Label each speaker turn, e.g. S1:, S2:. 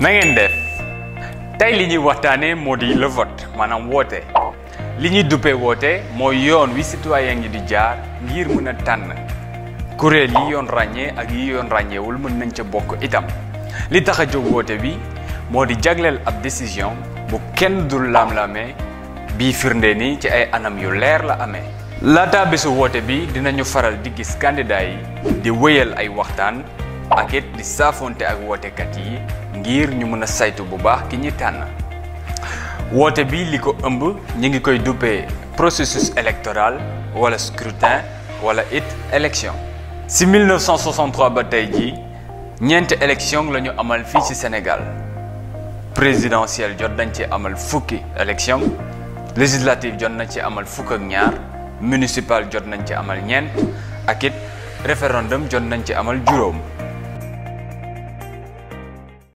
S1: na ngeen def tey li ñuy waxtaanee moo di le vote maanaam woote li ñuy duppee woote mooy yoon wi citoyen yi di jaar ngir mën a tànn kuréel yi yoon ràññee ak yi yoon ràññeewul mën nañ ca bokk itam li tax a jóg woote bi moo di jagleel ab décision bu kenn dul laam-laamee bii firnde ni ci ay anam yu leer la amee laata bésu woote bi dinañu faral di gis candidat yi di wéyal ay waxtaan ak it di saafonte ak wootekat yi ngir ñu mën a saytu bu baax ki ñi tànn woote bi li ko ëmb ñi ngi koy duppee processus électoral wala scrutin wala it élection si 1963 ba tey jii ñeenti élection la ñu amal fii ci Sénégal présidentielle jot nañ ci amal fukki élection législative jot nañ ci amal fukk ak ñaar municipal jot nañ ci amal ñeent ak it référendum jot nañ ci amal juróom